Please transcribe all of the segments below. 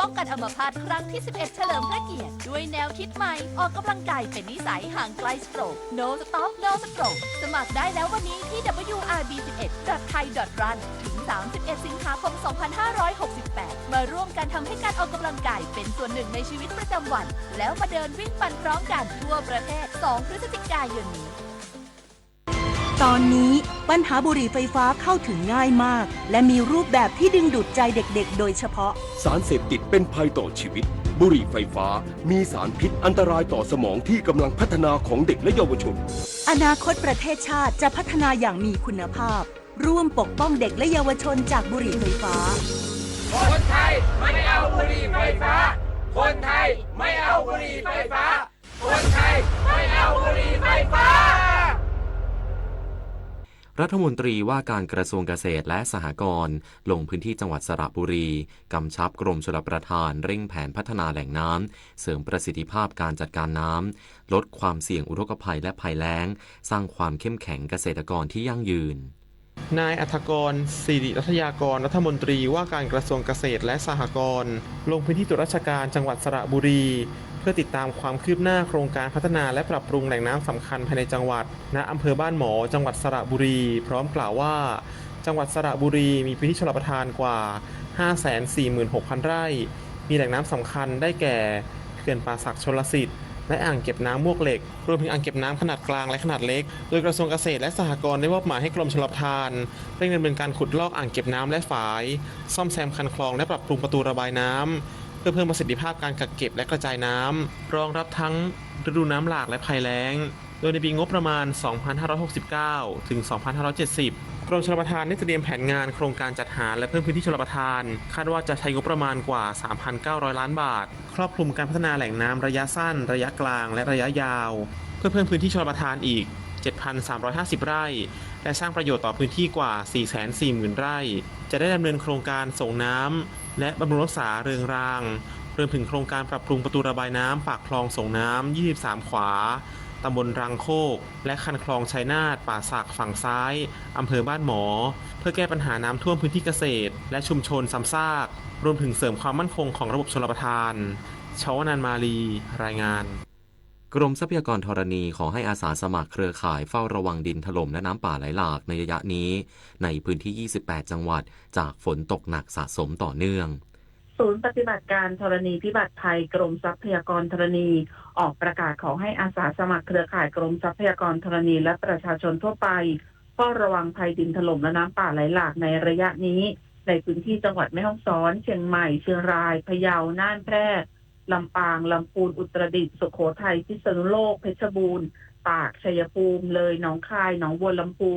ป้องกันอัมพาตครั้งที่ สิบเอ็ด เฉลิมพระเกียรติด้วยแนวคิดใหม่ ออกกำลังกายเป็นนิสัย ห่างไกล stroke No Stop No Stroke สมัครได้แล้ววันนี้ที่ wrb11.thai.run ถึง 31 สิงหาคม 2568 มาร่วมกันทำให้การออกกำลังกายเป็นส่วนหนึ่งในชีวิตประจำวัน แล้วมาเดินวิ่งปั่นพร้อมกันทั่วประเทศ 2 พฤศจิกายนนี้ ตอนนี้ปัญหาบุหรี่ไฟฟ้าเข้าถึงง่ายมาก และมีรูปแบบที่ดึงดูดใจเด็กๆ โดยเฉพาะ สารเสพติดเป็นภัยต่อชีวิต บุหรี่ไฟฟ้า มีสารพิษอันตรายต่อสมองที่กำลังพัฒนาของเด็กและเยาวชน อนาคตประเทศชาติจะพัฒนาอย่างมีคุณภาพ ร่วมปกป้องเด็กและเยาวชนจากบุหรี่ไฟฟ้า คนไทยไม่เอาบุหรี่ไฟฟ้า คนไทยไม่เอาบุหรี่ไฟฟ้า คนไทยไม่เอาบุหรี่ไฟฟ้า รัฐมนตรีว่าการกระทรวงเกษตรและสหกรณ์ ลงพื้นที่จังหวัดสระบุรี กำชับกรมชลประทานเร่งแผนพัฒนาแหล่งน้ำ เสริมประสิทธิภาพการจัดการน้ำ ลดความเสี่ยงอุทกภัยและภัยแล้ง สร้างความเข้มแข็งเกษตรกรที่ยั่งยืน นายอรรถกร ศิริรัตยากร รัฐมนตรีว่าการกระทรวงเกษตรและสหกรณ์ ลงพื้นที่ตรวจราชการจังหวัดสระบุรี เพื่อติดตามความคืบหน้าโครงการพัฒนาและปรับปรุงแหล่งน้ำสำคัญภายในจังหวัด ณ อำเภอบ้านหมอ จังหวัดสระบุรี พร้อมกล่าวว่า จังหวัดสระบุรีมีพื้นที่ชลประทานกว่า ห้าแสนสี่หมื่นหกพัน ไร่ มีแหล่งน้ำสำคัญได้แก่ เขื่อนป่าสักชลสิทธิ์ และอ่างเก็บน้ำมวกเหล็ก รวมถึงอ่างเก็บน้ำขนาดกลางและขนาดเล็ก โดยกระทรวงเกษตรและสหกรณ์ได้มอบหมายให้กรมชลประทาน เร่งดำเนินการขุดลอกอ่างเก็บน้ำและฝาย ซ่อมแซมคันคลองและปรับปรุงประตูระบายน้ำ เพื่อเพิ่มประสิทธิภาพการกักเก็บและกระจายน้ำ รองรับทั้งฤดูน้ำหลากและภัยแล้ง โดยในปีงบประมาณ สองพันห้าร้อยหกสิบเก้า ถึง สองพันห้าร้อยเจ็ดสิบ กรมชลประทานได้เตรียมแผนงานโครงการจัดหาและเพิ่มพื้นที่ชลประทาน คาดว่าจะใช้งบประมาณกว่า สามพันเก้าร้อยล้านบาท ครอบคลุมการพัฒนาแหล่งน้ำระยะสั้น ระยะกลาง และระยะยาว เพื่อเพิ่มพื้นที่ชลประทานอีก เจ็ดพันสามร้อยห้าสิบ ไร่ และสร้างประโยชน์ต่อพื้นที่กว่า สี่แสนสี่หมื่น ไร่ จะได้ดำเนินโครงการส่งน้ำ และบำรุงรักษาเริงราง รวมถึงโครงการปรับปรุงประตูระบายน้ำปากคลองส่งน้ำ ยี่สิบสาม ขวา ตำบลรังโคก และคันคลองชัยนาท ป่าสักฝั่งซ้าย อำเภอบ้านหมอ เพื่อแก้ปัญหาน้ำท่วมพื้นที่เกษตร และชุมชนซ้ำซาก รวมถึงเสริมความมั่นคงของระบบชลประทาน ชวนานมาลี รายงาน กรมทรัพยากรธรณีขอให้อาสาสมัครเครือข่ายเฝ้าระวังดินถล่มและน้ำป่าไหลหลากในระยะนี้ ในพื้นที่ ยี่สิบแปด จังหวัด จากฝนตกหนักสะสมต่อเนื่อง ศูนย์ปฏิบัติการธรณีพิบัติภัยกรมทรัพยากรธรณี ออกประกาศขอให้อาสาสมัครเครือข่ายกรมทรัพยากรธรณีและประชาชนทั่วไป เฝ้าระวังภัยดินถล่มและน้ำป่าไหลหลากในระยะนี้ ในพื้นที่จังหวัดแม่ฮ่องสอน เชียงใหม่ เชียงราย พะเยา น่าน แพร่ ลำปาง ลำพูน อุตรดิตถ์ สุโขทัย พิษณุโลก เพชรบูรณ์ ตาก ชัยภูมิ เลย หนองคาย หนองบัวลำภู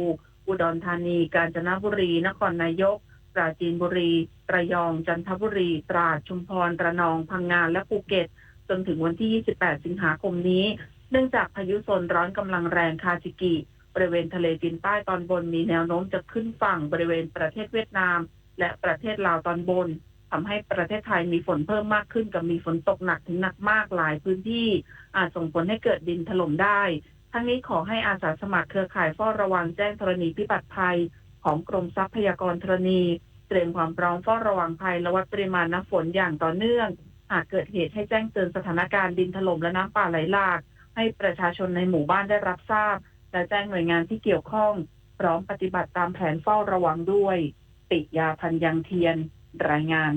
อุดรธานี กาญจนบุรี นครนายก ปราจีนบุรี ระยอง จันทบุรี ตราด ชุมพร ระนอง พังงา และภูเก็ต จนถึงวันที่ ยี่สิบแปด สิงหาคมนี้ เนื่องจากพายุโซนร้อนกำลังแรงคาจิกิ บริเวณทะเลจีนใต้ตอนบนมีแนวโน้มจะขึ้นฝั่งบริเวณประเทศเวียดนาม และประเทศลาวตอนบน ทำให้ประเทศไทยมีฝนเพิ่มมากขึ้นกับมีฝนตกหนักถึงหนักมากหลายพื้นที่ อาจส่งผลให้เกิดดินถล่มได้ ทั้งนี้ขอให้อาสาสมัครเครือข่ายเฝ้าระวังแจ้งธรณีพิบัติภัย ของกรมทรัพยากรธรณี เตรียมความพร้อมเฝ้าระวังภัยและวัดปริมาณน้ำฝนอย่างต่อเนื่อง หากเกิดเหตุให้แจ้งเตือนสถานการณ์ดินถล่มและน้ำป่าไหลหลาก ให้ประชาชนในหมู่บ้านได้รับทราบ และแจ้งหน่วยงานที่เกี่ยวข้อง พร้อมปฏิบัติตามแผนเฝ้าระวังด้วย ปิยา ธัญยังเทียน รายงาน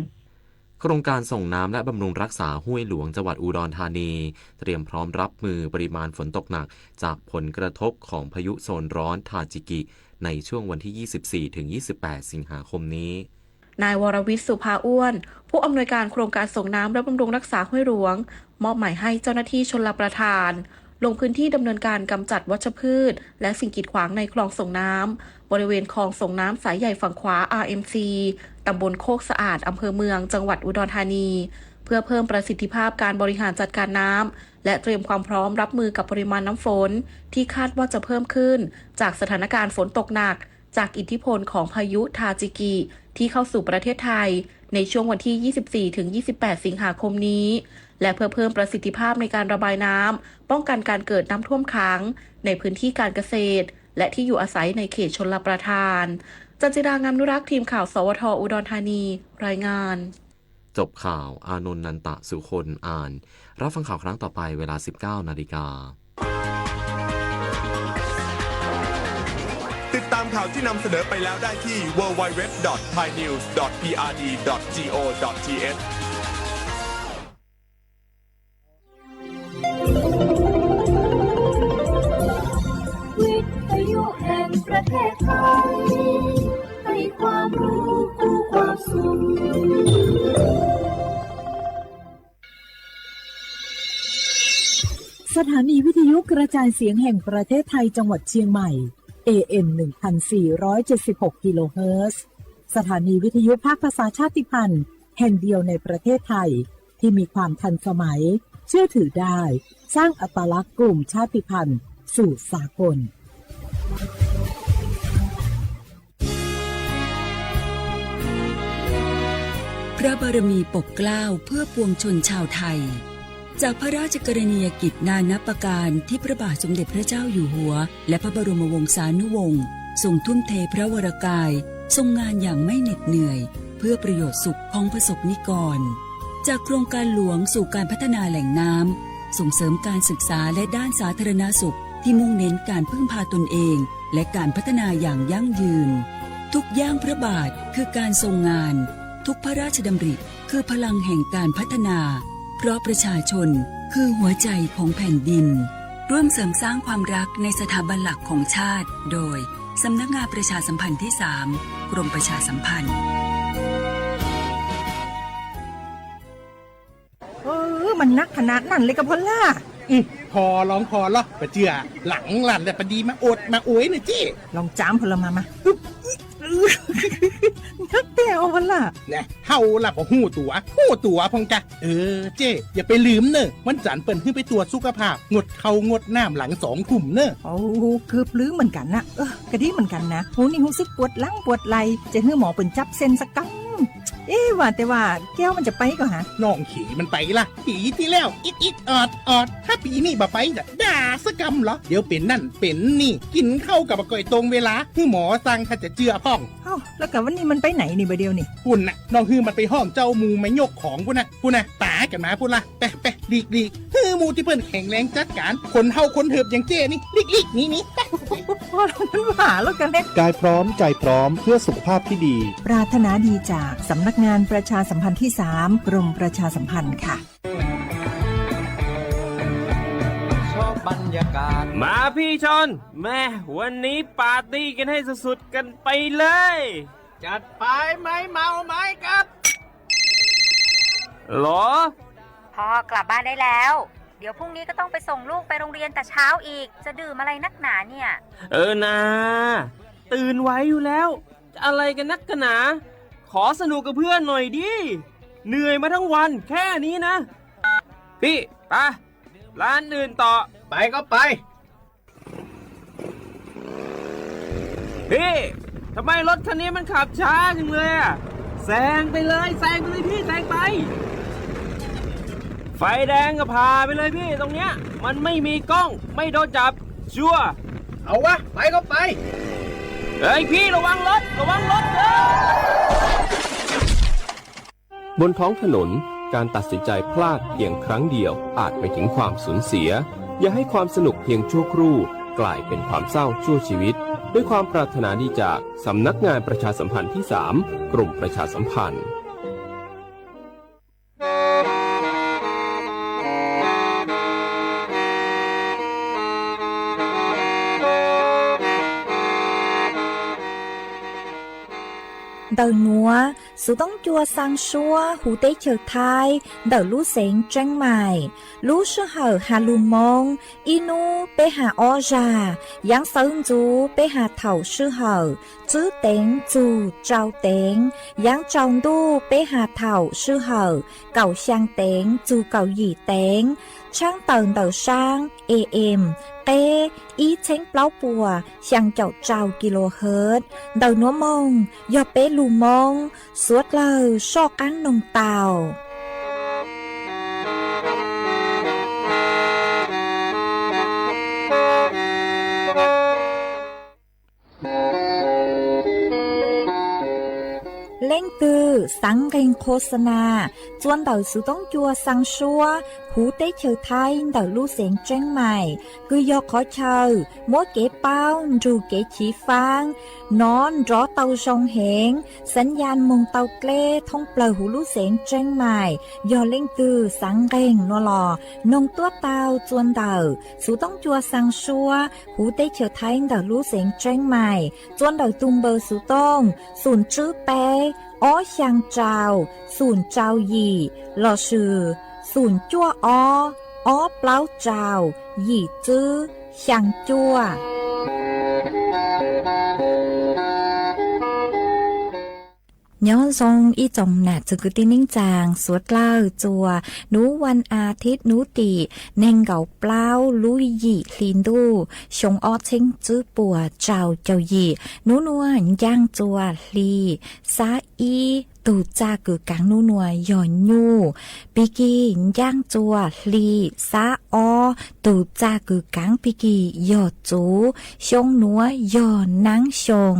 โครงการส่งน้ำและบำรุงรักษาห้วยหลวงจังหวัดอุดรธานี เตรียมพร้อมรับมือปริมาณฝนตกหนักจากผลกระทบของพายุโซนร้อนทาจิกิ ในช่วงวันที่ ยี่สิบสี่ ถึง ยี่สิบแปด สิงหาคมนี้ นายวรวิทย์ สุภาอ้วน ผู้อำนวยการโครงการส่งน้ำและบำรุงรักษาห้วยหลวง มอบหมายให้เจ้าหน้าที่ชลประทาน ลงพื้นที่ดำเนินการกำจัดวัชพืช และสิ่งกีดขวางในคลองส่งน้ำ บริเวณคลองส่งน้ำสายใหญ่ฝั่งขวา อาร์เอ็มซี ตำบลโคกสะอาด อำเภอเมือง จังหวัดอุดรธานี เพื่อเพิ่มประสิทธิภาพการบริหารจัดการน้ำ และเตรียมความพร้อมรับมือกับปริมาณน้ำฝน ที่คาดว่าจะเพิ่มขึ้น จากสถานการณ์ฝนตกหนัก จากอิทธิพลของพายุทาจิกิ ที่เข้าสู่ประเทศไทย ในช่วงวันที่ ยี่สิบสี่ ถึง ยี่สิบแปด สิงหาคมนี้ และเพื่อเพิ่มประสิทธิภาพในการระบายน้ำ ป้องกันการเกิดน้ำท่วมขัง ในพื้นที่การเกษตร และที่อยู่อาศัยในเขตชลประทาน จันจิรางามนุรักษ์ ทีมข่าว สวท อุดรธานี รายงาน เจ้ ตบข่าว อานนท์ นันตะสุคน อ่าน รับฟังข่าวครั้งต่อไปเวลา สิบเก้านาฬิกา ติดตามข่าวที่นำเสนอไปแล้วได้ที่ ดับเบิลยู ดับเบิลยู ดับเบิลยู ดอท ไทยนิวส์ ดอท พีอาร์ดี ดอท จี โอ ดอท ที เอช วิทยุแห่งประเทศไทย ให้ความรู้คู่ความสุข สถานีวิทยุกระจายเสียงแห่งประเทศไทยจังหวัดเชียงใหม่ เอ เอ็ม หนึ่งพันสี่ร้อยเจ็ดสิบหก กิโลเฮิรตซ์ สถานีวิทยุภาคภาษาชาติพันธุ์แห่งเดียวในประเทศไทย ที่มีความทันสมัย เชื่อถือได้ สร้างอัตลักษณ์กลุ่มชาติพันธุ์สู่สากล พระบารมีปกเกล้าเพื่อปวงชนชาวไทย จากพระราชกรณียกิจนานับประการที่พระบาทสมเด็จพระเจ้าอยู่หัว และพระบรมวงศานุวงศ์ทรงทุ่มเทพระวรกาย ทรงงานอย่างไม่เหน็ดเหนื่อย เพื่อประโยชน์สุขของประสบนิกร จากโครงการหลวงสู่การพัฒนาแหล่งน้ำ ส่งเสริมการศึกษาและด้านสาธารณสุขที่มุ่งเน้นการพึ่งพาตนเอง และการพัฒนาอย่างยั่งยืน ทุกย่างพระบาทคือการทรงงาน ทุกพระราชดำริคือพลังแห่งการพัฒนา เพราะประชาชนคือหัวใจของแผ่นดิน ร่วมเสริมสร้างความรักในสถาบันหลักของชาติ โดย สำนักงานประชาสัมพันธ์ที่สาม กรมประชาสัมพันธ์ เออ มันนักขนาดนั้นเลยกับพอลล่า อืม พอลองพอลอ ปะเจือ หลังหลั่นแต่พอดีมาอดมาอวยหน่อยจิ ลองจามพอลล่ามา มา นักแต่เอาพอลล่า นะ เฮาล่ะบ่ฮู้ตั๋ว ฮู้ตั๋วพองกะ เออ เจ้ อย่าไปลืมเนอะ วันจันทร์เปิ้นหื้อไปตรวจสุขภาพ งดข้าวงดน้ำหลังสองทุ่มเนอะ โอ้ เกือบลืมเหมือนกันนะ เออ กะดีเหมือนกันนะ โห นี่รู้สึกปวดหลังปวดไหล่ จะหื้อหมอเปิ้นจับเส้นสักกำ เอ๊ะ ว่าแต่ว่าแก้วมันจะไปก่อฮะ น้องเขยมันไปละ ปีที่แล้ว อิดอิดออดออด ถ้าปีนี้บ่ไปจะด่าสักกำเหรอ เดี๋ยวเป็นนั่นเป็นนี่ กินข้าวกับบ่ก่อยตรงเวลา หื้อหมอสั่งถ้าจะเจือพ่อง เอ้า แล้วกะวันนี้มันไปไหนนี่บ่าเดียวนี่ ปุ่นน่ะ น้องหื้อมันไปฮ้องเจ้าหมู่มายกของปุ่นน่ะ ปุ่นน่ะ ต๋ากันมาปุ่นละ ไปไปหลีกหลีก หื้อหมู่ตี้เปิ้นแข็งแรงจัดก๋าน คนเฒ่าคนเถิบอย่างเจ้นี่ หลีกหลีก หนีหนี ไป พอแล้วมันหาแล้วกันเนี่ย กายพร้อมใจพร้อมเพื่อสุขภาพที่ดี ปรารถนาดีจากสำนักงานประชาสัมพันธ์ที่สาม กรมประชาสัมพันธ์ค่ะ มาพี่ชอน แม่ วันนี้ปาร์ตี้กันให้สุดๆกันไปเลย จัดไป ไม้เมาไม้กัด หรอ พ่อกลับบ้านได้แล้ว เดี๋ยวพรุ่งนี้ก็ต้องไปส่งลูกไปโรงเรียนแต่เช้าอีก จะดื่มอะไรนักหนาเนี่ย เออนา ตื่นไวอยู่แล้ว จะอะไรกันนักกันหนา ขอสนุกกับเพื่อนหน่อยดิ เหนื่อยมาทั้งวันแค่นี้นะ พี่ ไป ร้านอื่นต่อ ไปก็ไป พี่ ทำไมรถคันนี้มันขับช้าจังเลยอะ แซงไปเลย แซงไปเลยพี่ แซงไป ไฟแดงก็ผ่าไปเลยพี่ ตรงเนี้ย มันไม่มีกล้อง ไม่โดนจับ ชัวร์ เอาวะ ไปก็ไป เฮ้ยพี่ ระวังรถ ระวังรถเด้อ บนท้องถนน การตัดสินใจพลาดเพียงครั้งเดียวอาจไปถึงความสูญเสีย อย่าให้ความสนุกเพียงชั่วครู่กลายเป็นความเศร้าชั่วชีวิต ด้วยความปรารถนาดีจากสำนักงานประชาสัมพันธ์ที่สาม กรมประชาสัมพันธ์ Ntawm nuav, xuv toob cua xaa suab huv teb chaws Thaib ntawm lub xeev Tseeb Maim. Lub sij hawm has lug Moob, ib nub peb has ob zag, yaav sawv ntxuv peb has thaum sij hawm tswb teev txug tsau teev, yaav tsaus ntuj peb has thaum sij hawm kaum xyaa teev txug kaum yim teev, tshaab tawm ntawm saab A M, qeb ib txheeb plaub puas xyaa caum rau kilohertz. Ntawm nuav moog yog peb lug Moob, suav dlawg soj qaab noog tau. Leej twg Xaav nqeeg qhua xa nas txua ntawm xuv toob cua xaa suab huv teb chaws Thaib ntawm lub xeev Tseeb Maim, kws yog qhov chaw muab kev paub nrug kev chiv faab nov nrov tau zoo heev, xaav yaj moog tau dleb thoob plawg huv lub xeev Tseeb Maim. Yog leej twg xaav nqeeg nuav los noog tuab tau txua ntawm xuv toob cua xaa suab huv teb chaws Thaib ntawm lub xeev Tseeb Maim txua ntawm tug npawb xuv tooj xum tswb peb ob xyaa rau xum rau yim lossis xum cuaj ob ob plaub rau yim tswb xyaa cuaj. Nyob zoo ib tsoom nam txwv kwv tij neej tsaa suav dlawg txua nub vas as thiv nub tim neeg nkaum plaub lub yim hli ntuj xyoo ob txheeb tswb puas rau caum yim. Nub nuav ncaaj txua hli xab ib, tug txaj kws kaav nub nuav yog nyuj. Pig kig ncaaj txua hli xab ob, tug txaj kws kaav pig kig yog txuv. Xyoo nuav yog naab xyoo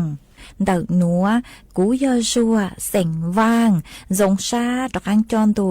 ntawm nuav. Kuv yog Zuag xeem Vaaj, zoo sab rov qaab coj ntu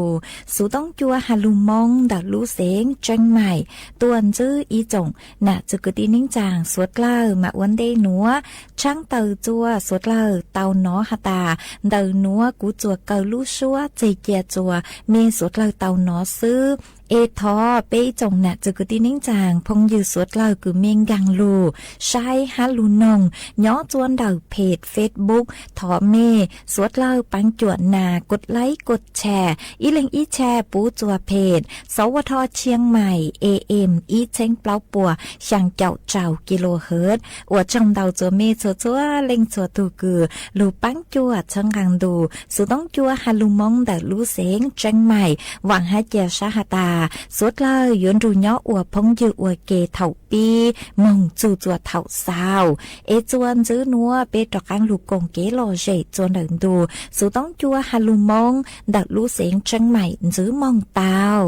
xuv toob cua has lug Moob ntawm lub xeev Tseeb Maim tuaj ntsib ib tsoom nam txwv kwv tij neej tsaa suav dlawg mas ua ntej nuav tshaab tawm txua suav dlawg tau nov has tas ntawm nuav kuv txuas kaw lub suab txeg cia txua mej suav dlawg tau nov xwb. Es thov peb ib tsoom nam txwv kwv tij neej tsaa phooj ywg suav dlawg kws mej nkaag lug saib hab lug noog nyob txua ntawm phem Facebook, thov mej suav dlawg paab cuam nas kuj laib kuj tshaj ib leeg ib tshaj puv txua phem Sawv Ua Dho Tshiab Maim A M ib txheeb plaub puas xyaa caum rau kilohertz. Ua tsaug ntau txua mej txhua txhua leej txhua tug kws lug paab cuam txhawb nqaa ntu xuv toob cua has lug Moob ntawm lub xeev Tseeb Maim. Vaam hab cia sab has tas suav dlawg yuav nrug nyob ua phooj ywg ua ke thaum pib moog txug txua thaum xaus. Es txua ntxiv nuav peb rov qaab lug koom kev lom zem txua ntawm ntu xuv toob cua has lug Moob ntawm lub xeev Tseeb Maim ntxiv moog tau.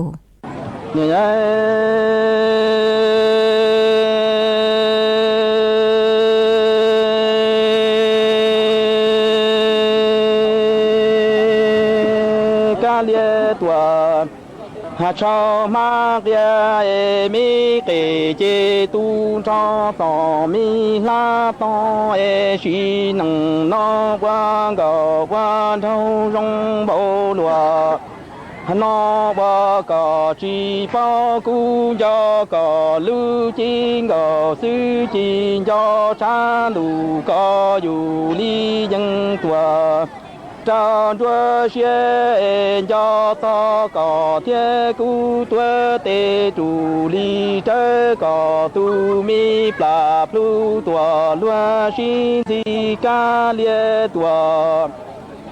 Kab lias tuam, has tshau hmab nqia es me qes ces tu nrho tom me hlab tog es sim neej no ua nkaus ua nraug zoo npaum luag. No ua kom tsis paub kub nco kom lub cev nkaus xwb, ci nco tshab lug kom yus li yeej tuag. Rau nruab siab es nco txog kom thiab kub tuab tes rus li rawv kom tus me plam plhu tuam luag sib ntxig kab lias tuam.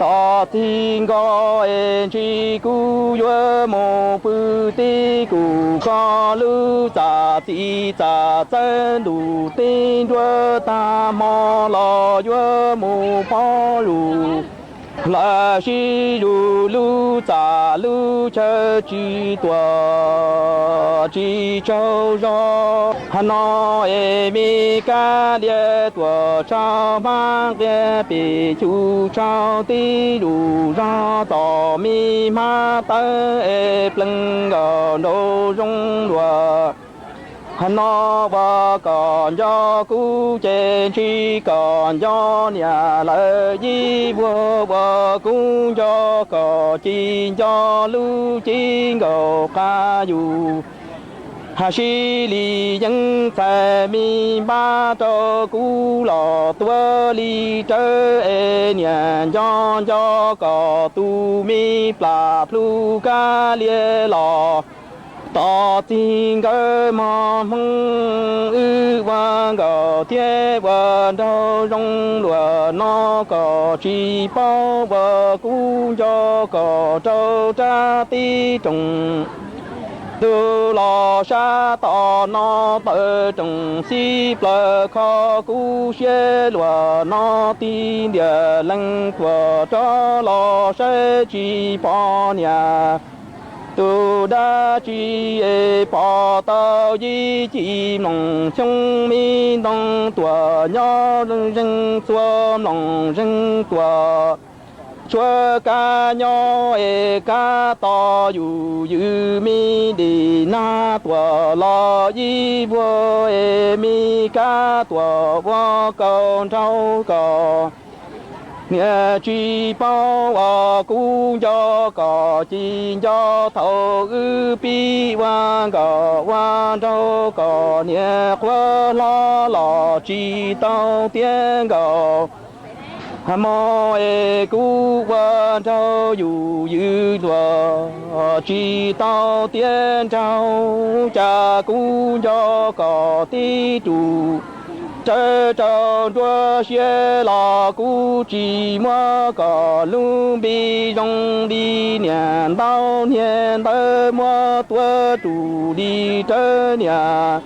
Tom txig nkaus es ntshis kuv yuav mus pw teb kuv koj lub txaj txim txaj txawb ntuj teb nruab tag hmo los yuav mus phob lug. Lawv sib zug lub txaj lub chaw tsis tuam tsis tsaug zog. No es me kab lias tuam tshau hmab nqia pem cub tshau tib lug zog tom me hmab tawb es pleeg nkaus nraug zoo luag. No ua kom nco kub ces ntshis kom nco niam lawv yib vuag, ua kub nco kom ci nco lub cev nkaus qab yus. Has sib li yeej txhais me npab rau kub los tuab li rawv es niam nco nco kom tus me plam plhu kab lias los. Tom txig nkawd mog hmoob wb ua nkaus thiab ua nraug zoo luag no kom tsis paub ua kub nco kom rau rab teb roog. Tus los sab tom no tawm roog xib plawg kho kub siab luag no tib ntiag leej tuam rov los saib tsis pom niam. Tus dab tsi es pom tau yib ci mloog xyoob me ntoo tuam nyob zeeg zeeg txhua mloog zeeg tuam. Tshuab kab nyob es kab to yus ywm me dim nag tuam los ib vuag es me kab tuam ua kaus nraug kom niam tsis paub uas kuv nco kom ci nco thaum wb pib ua nkauj ua nraug kom niam qhuav hlob los tsis tau tiav nkaus. Hmo es kuv ua nraug yus ywm luag tsis tau tiav nraug, cas kuv nco kom tib tug rawv rau nruab siab los kuv tsis muab kom lub npe zoo li niam ntau niag ntawd muab tuav tus li rawv niam.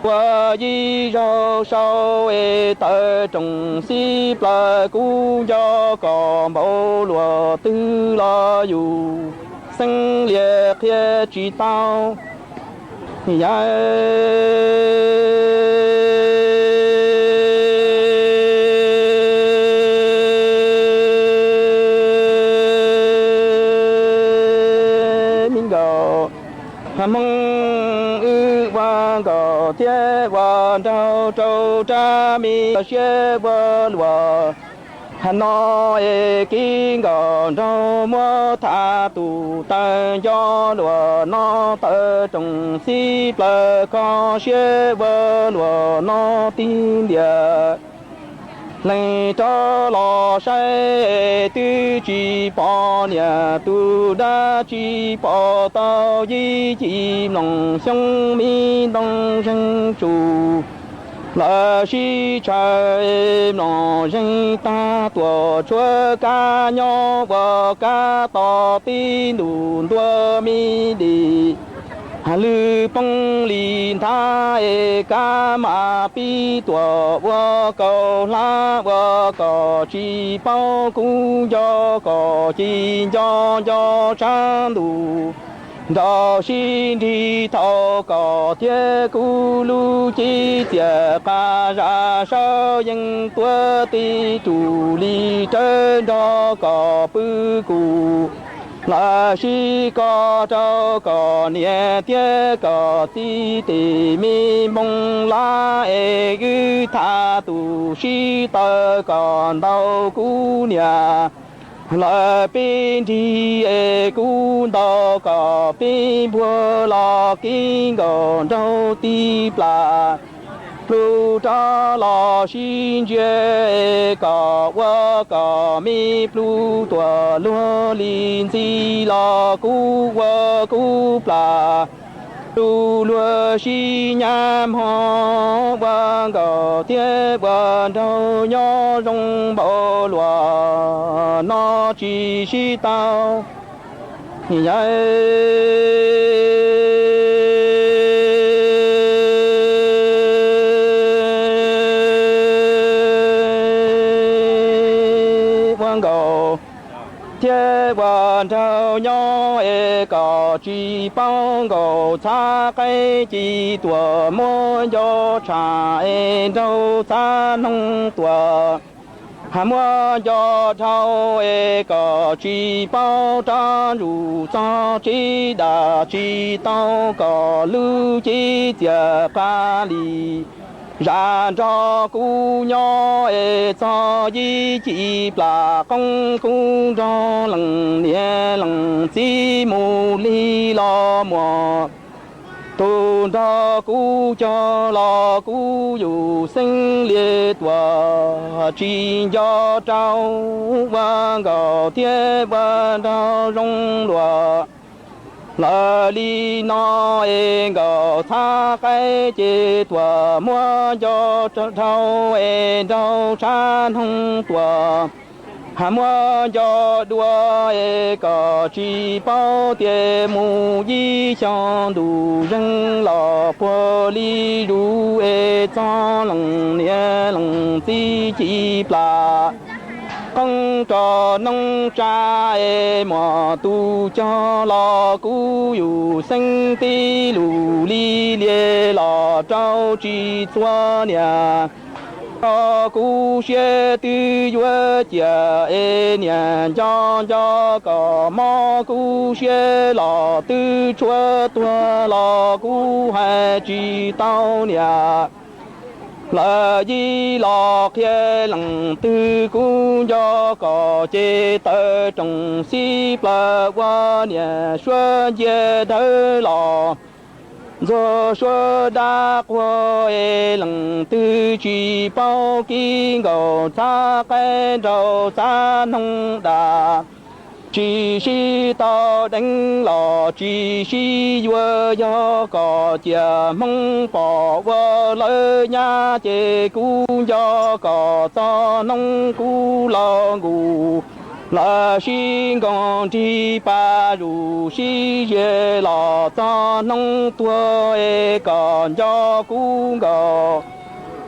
Ua ib zaug sau es tawv rooj xib plaws kuv nco kom npaum luag twg los yus xeeb lias qhia tsis tau. Yawg me nkaus, Hmoob wb ua nkauj thiab ua nraug rau rab me siab ua luaj. Hmo no es kev nkauj nraug muab tham tus tawv nco luaj no, tawv rooj xib plaws kho siab ua luaj no tib ntiag. Leej rov los saib twb tsis pom niam tus dab, tsis pom tau ib chim mloog xyoob me ntoo zeeg tsus. Lawv sib tshaw mloog zeeg tag tuaj tshuab kab nyob ua kab to tib ntus ntua me dim. Lwg poob li nthav es kab mam pib tuaj ua kaus hlab ua kom tsis paub kuv nco kom ci nco nco tshav ntuj nrau sib nrig thaum kom thiab kuv lub cev txias qas zam saub yeej tuav tib tug li rawv nrog kom pw kuv. Lawv sib kos rau kom niam thiab kom txiv tes me npoo lab es wb tham tus sib taw kom ntau kuv niam. Lawv peb nrig es kuv ntau kom peb npuag los kev nkauj nraug tib plas. Plhu rov los sib ntsia es kom ua kom me plhu tuaj luag li ntxi los kuv ua kuv plas. Plhu luag sib nyab hmo ua nkauj thiab ua nraug nyob zoo npaum luaj no tsis sib tau. Yawg ua nkauj thiab ua nraug nyob es kom tsis paub nkaus txhav qaib ci tuaj muab nco tshaj es nraug txhav noog tuaj. Muab nco dhau es kom tsis paub rov ntsuj txog tsev dam tsis tau kom lub cev txias qas li zam nrog kuv nyob es txog ib chim plam qoob kuv nrog leej niam leej txiv mus li los muaj. Tus nrog kuv cog los kuv yus xeeb lias tuaj tsis nco rau ua nkauj thiab ua nraug zoo luaj. Lawv li no es nkauj txhav qaib ces tuaj muab nco dhau es nraug tshav noog tuaj. Muab nco dua es kom tsis paub tias mus ib xyoos ntuj zeeg los puag li zus es txog leej niam leej txiv ci plam. Qoob rau noob tsa es muaj tus cog los kuv yus xeeb tib lus li lias los rau tsis txhua niam. nrog kuv siab twb yuav ciam es niam nco nco kom mob kuv siab los twb tshuav tuag los kuv hais tsis tau niam. Lawv yij los qhia leej twg kuv nco kom ces tawv rooj xib plaws ua niam suab ncia dawb los ntxuag suab dab quag es leej twg tsis paub kib nkaus txhab qaib nraug txhab noog dam. Tsis sib tau deev los tsis sib yuav yog kom ciam Hmoob pom ua lawv nyab ces kuv nco kom txog hnub kuv laus nkus lawv sib nkoos nrig pas zus sib ze los txog hnub tuag es kom nco kuv nkaus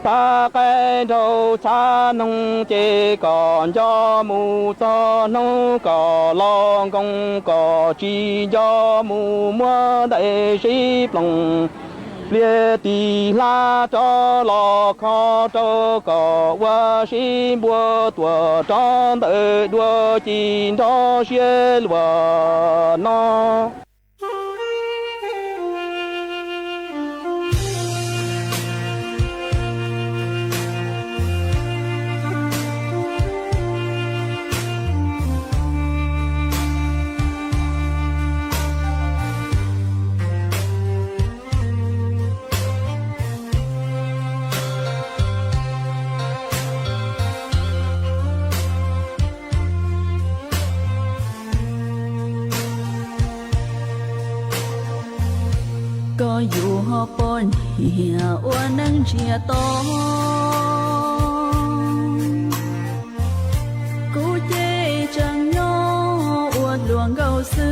txhab qaib nraug txhab noog ces kom nco mus txog hnub kom los nkoos kom tsis nco mus muab ntais sib ploog liag tis hlab rov los kho rau kom ua sib npua tuam rov ntawm dua ci nrov siab luag no. Koj yuav poj niam ua neej ntsiag to, kuv ces tseem nyob ua hluas nkauj xwb.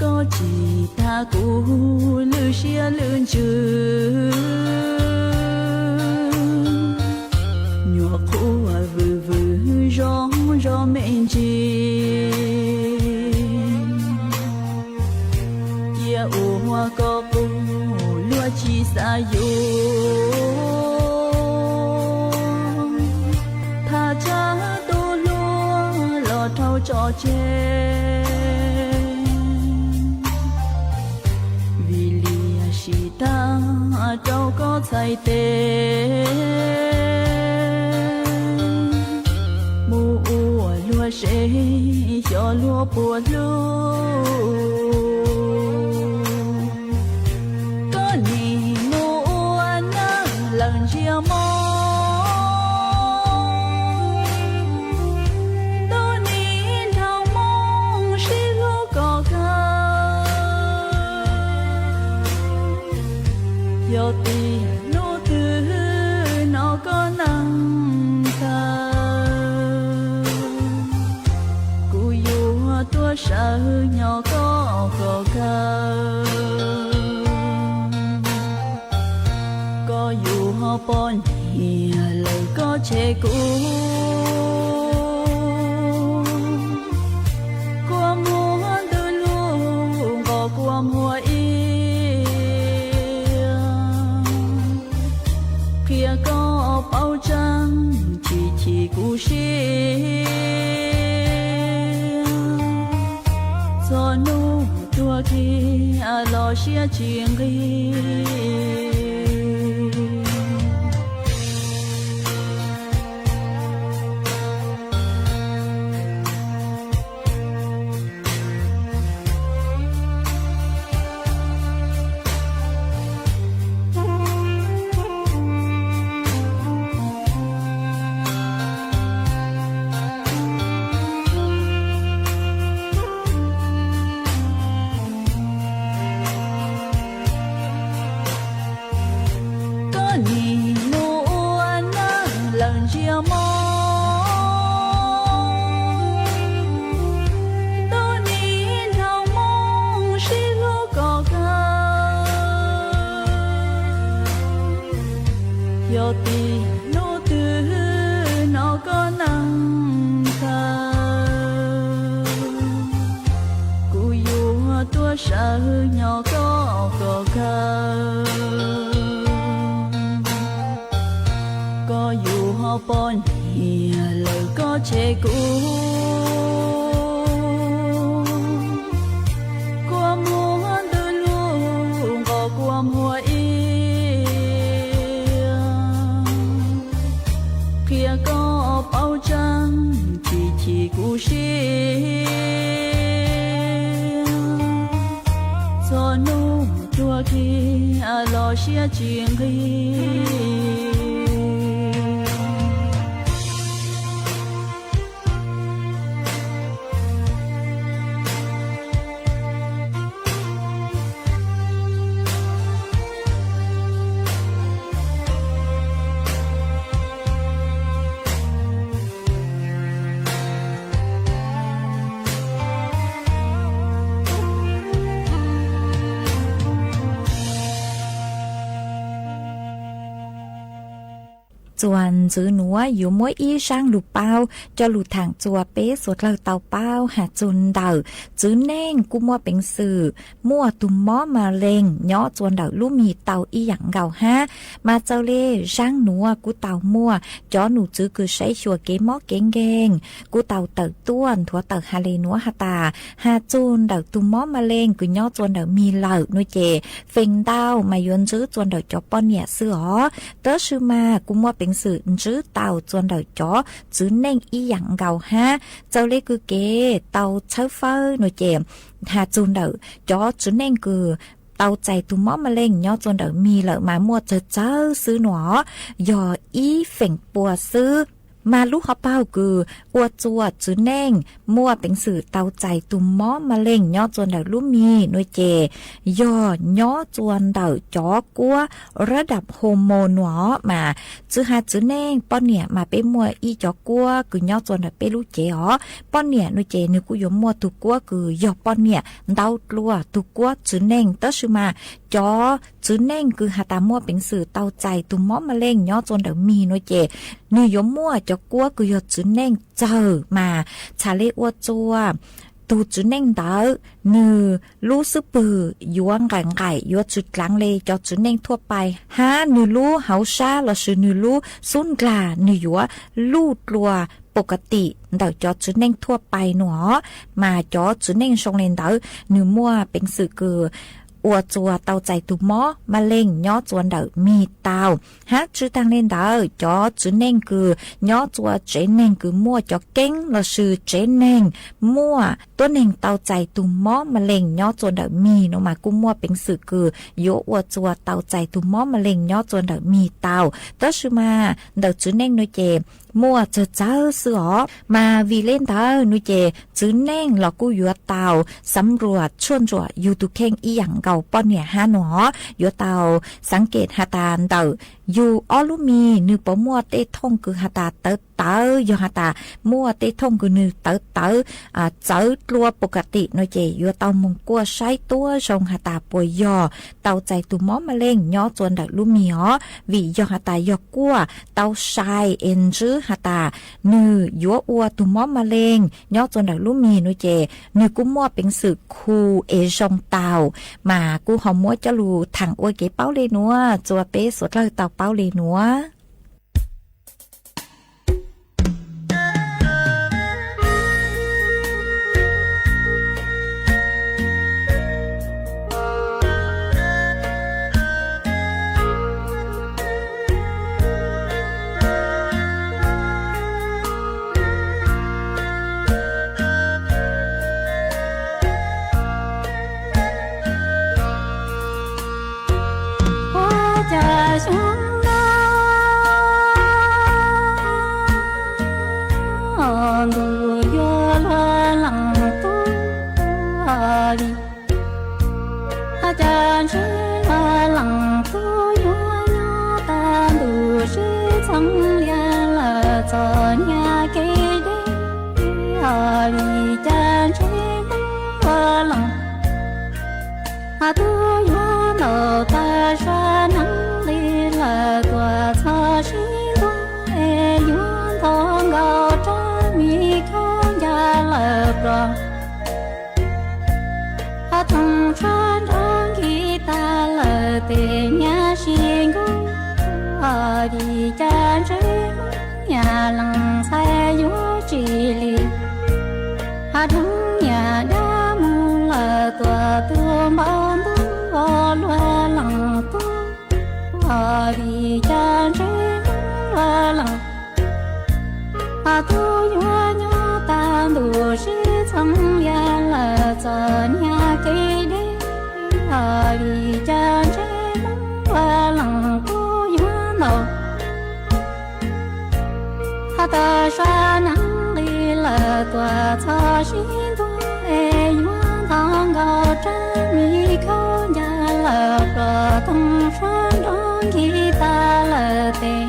Koj tsis tas kuv lwj siab lwj ntsws, nyuam qhuav vwm vwm zoo zoo me ntsis. Cia ua koj qus luag tsis xav yuav, thaj tsam tus hluas los dhau tso tseg. Vim liam sim tag rau koj txhais tes, mus ua luag seb xyov luag puas hlub. Koj nim mus ua neej lawm ntsiag moo, ntuj nim nrhau moo sib hlub kom kawg. Yog tim hnub twg hnov koj neej tawg, kuv yuav tuaj sawv nyo koj kom kawg. Koj yuav poj niam lawm koj tseg kuv, kua muag ntws lug nqos kua muag ib. Qhia koj paub tseeb tsis chim kuv siab, txog hnub tuag kiag los siab tsis nqig. Koj nim mus ua neej lawm ntsiag moo, ntuj nim nrhau moo sib hlub kom kawg. Yog tim hnub twg hnov koj neej tawg, kuv yuav tuaj sawv nyo koj kom kawg. Poj niam lawm koj tseg kuv, kua muag ntws lug nqos kua muag ib, qhia koj paub tseeb tsis chim kuv siab. Txog hnub tuag kiag los siab tsis nqig. Txuas ntxiv nuav yuav muab ib zaab lug paub coj lug thaam txug peb suav dlawg tau paub has txug ntawm txiv neej kuj muaj peev xwm muaj tug mob ma leej nyob txuas ntawm lub mis tau ib yaam nkaus hab. Mas txawm le zaab nuav kuj tau muaj cov num txwv kws saib xyuas kev mob kev nkeeg kuj tau tawm tuaj nthuav tawm has le nuav has tas, has txug ntawm tug mob ma leej kws nyob txuas ntawm mis lawm nuav ces feem ntau mas yuav ntsib txuas ntawm cov poj niam xwb os. Tab sis mas kuj muaj peev xwm ntsib tau txuas ntawm cov txiv neej ib yaam nkaus hab. Txawm le kws kev tau tshawb fawb nuav ces has txug ntawm cov txiv neej kws tau txais tug mob ma leej nyob txuas ntawm mis lawm mas muaj txawg txawg xwb nuav, yog ib feem pua xwb. Mas lub hauv paug kws ua txuas txiv neej muaj peev xwm tau txais tug mob ma leej nyob txuas ntawm lub mis nuav ces yog nyob txuas ntawm cov kuab rab dam hoo moo nuav. Mas txwv has txiv neej poj niam mas peb muaj ib cov kuab kws nyob txuas ntawm peb lub cev os. Poj niam nuav ces nwg kuj yuav muaj tug kuab kws yog poj niam ntau dlua tug kuab txiv neej, tab sis mas cov txiv neej kws has tas muaj peev xwm tau txais tug mob ma leej nyob txuas ntawm mis nuav ces nwg yuav muaj cov kuab kws yog txiv neej txawg mas txhaj le ua txuas tug txiv neej ntawd nwg lub xub pwg yuav nqaim nqaim yuav tsi dlaav le cov txiv neej thuaj pais hab nwg lub hauv sab lossis nwg lub xub ndlag nwg yuav luj dlua pus ka tim ntawm cov txiv neej thuaj pais nuav. Mas cov txiv neej zoo le ntawd nwg muaj peev xwm kws ua txuas tau txais tug mob ma leej nyob txuas ntawm mis tau. Hab tsi taag le ntawd cov txiv neej kws nyob txuas tsev neeg kws muaj cov keeb lossis tsev neeg muaj tuab neeg tau txais tug mob ma leej nyob txuas ntawm mis nuav mas kuj muaj peev xwm kws yuav ua txuas tau txais tug mob ma leej nyob txuas ntawm mis tau. Tab sis mas ntawm txiv neej nuav ces muaj txawg txawg xwb os. Mas vim le ntawd nuav ces txiv neej los kuj yuav tau xav nruam tshuaj ntsuam yug tug kheej ib yaam nkaus poj niam hab nuav. Yuav tau xaav kem has tas ntawm yug ob lub mis nwg puas muaj tej thooj kws has tas tawv tawv, yog has tas muaj tej thooj kws nwg tawv tawv txawv dlua pus ka tim nuav ces yuav tau moog kuaj saib tuab zoo has tas puas yog tau txais tug mob ma leej nyob txuas ntawm lub mis os. Vim yog has tas yog kuaj tau sai es ntsib has tas nwg yuav ua tug mob ma leej nyob txuas ntawm lub mis nuav ces nwg kuj muaj peev xwm khu es zoo tau. Mas kuj ho muab coj lug thaam ua kev paub le nuav txuas peb suav dlawg tau paub le nuav. Ua cas xyoo no ntuj yuav luag leej tuaj li, ua cas ntshe luag leej tuaj yuav nyob tag ntuj sib txheeb lias lawm txom nyem kev deb li, cas ntshe luag leej tuaj yuav ntaus tag zog neeb li lawm tuaj txog sib ntuj es yuav ntog nkaus rab mis khaub ncaws lawm ploog. Thooj tshuaj nrov nkig tag lawm tej nyab sib nkaug, vim cas ntshe Hmoob Deeb niam dab mus lawm tuam, tus npau ntuj luag lees tub, vim cas ntsej muag luag lees. Tub yuav nyob tag ntuj sib txheej lias lawm txom nyem kev deb, vim cas ntsej muag luag lees tub yuav ntaus. Ho tawm sab neeb nqis lawm tuam txog sib ntua, es yuav ntog nkaus rab mi khaub ncaws lawm, plom toog suab nrov nkig tas lawm tes.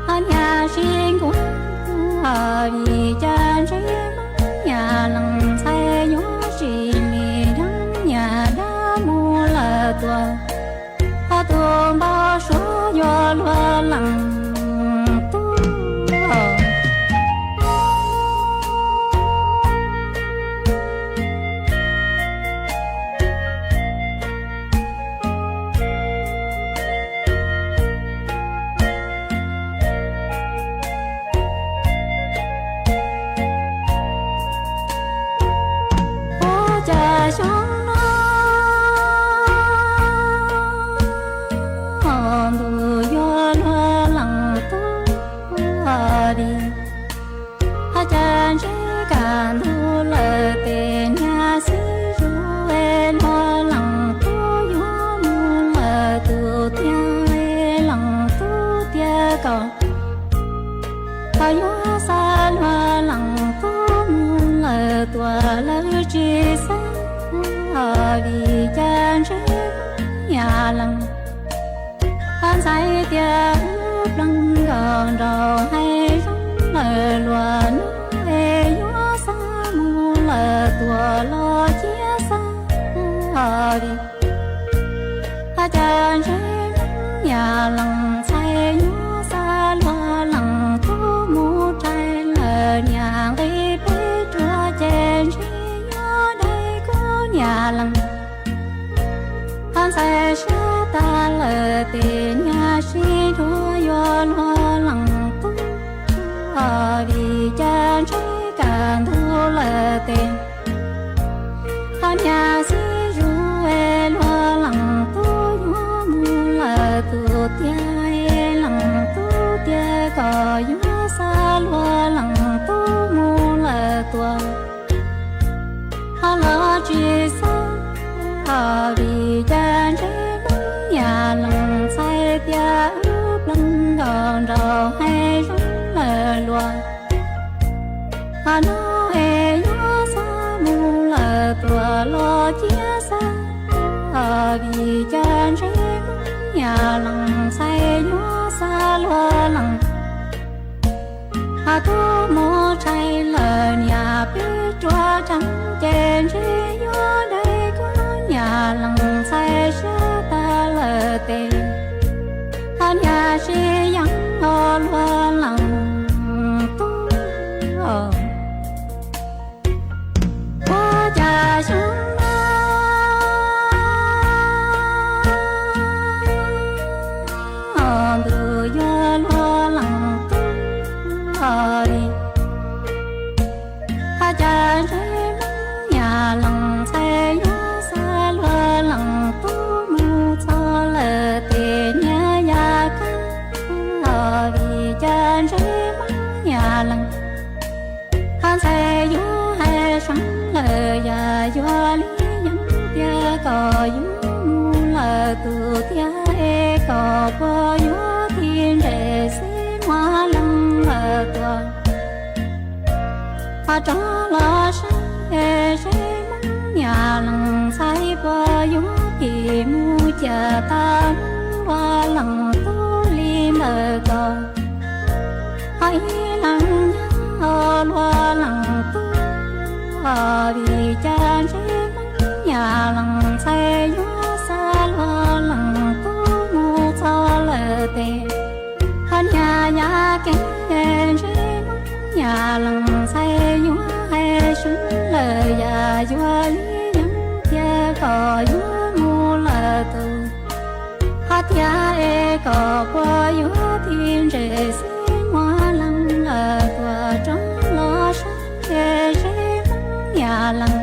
Ho niam sib nkuav, vim cas ntsej muag niam lees ntxhais yuav tsis lim, deeb niam dab mus lawm tuam, ho tus npau suav yuav luag lees tub. Ua cas xyoo no ntuj yuav luag lees tub li, ho cas ntsej kaj ntug lawm tes niam xib zug es luag lees tub yuav mus lawm tus tiag, lees tub tiag kom ho yuav xa luag lees tub mus lawm tuam lawv tsis xav, vim cas ntsej muag niam lees. Ho ntxhais tias wb plees nkaus nraug hais zoo lawm luag, nub es yuav xa mus lawm tuam los cia xa, vim ho cas ntsej muag niam lees ntxhais yuav xa luag lees tub mus rhais lawm niam nqis peb ruam ces ntshe yuav dai kuv niam lees. Ho ntxhais siab tag lawm tes niam sib dhuav yuav luag lees tub, vim cas ntsej kaj ntug lawm tes ho niam xib zug es luag lees tub yuav mus lawm tus tiag, lees tub tiag kom yuav xa luag lees tub mus lawm tuam ho los tsis xav, vim cas ntsej muag niam lees ntxhais tias wb plees nkaus nraug hais zoo lawm luag, ho nub es yuav xa mus lawm tuam los cia xa, vim cas ntsej muag niam lees ntxhais yuav xa luag lees ho tub mus rhais lawm niam peb ruam rheev ces ntshe yuav dai kuv niam lees ntxhais siab tag lawm tes ho niam sib yees luag lees tub. Ua cas xyoo no ntuj yuav luag lees tub li, ho cas ntsej muag niam lees ntxhais yuav xa luag lees tub mus txog lawm tes niam yaj kab, vim cas ntsej muag niam lees ho ntxhais yuav hais seev lawm yam yuav li yeeb tiag kom yuav mus lawm tus tiag es kom puas yuav tiv nres xib muag lees lawm tuam ho rov los saib seb muab niam lees ntxhais puas yuav phim mus ciam tas mus luag lees tub li ntawm ko ho ib leeg nyob luag lees tub, vim cas ntsej muag niam lees ntxhais yuav xa luag lees tub mus txog lawm tes ho niam yaj kab, ntsej muag niam lees ntxhais yuav hais seev lawm yam yuav li yeeb tiag kom yuav mus lawm tus ho tiag es kom puas yuav tiv nres xib muag lees lawm tuam rov los saib seb leej.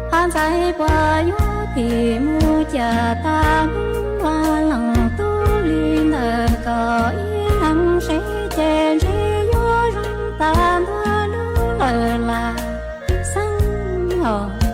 Phab ntxhais puas yuav phim mus cas tag ntuj vaj leej tub li ntawd kom ib leeg seb ces ntshe yuav zoo tag ntua lub lawm las xeeb os.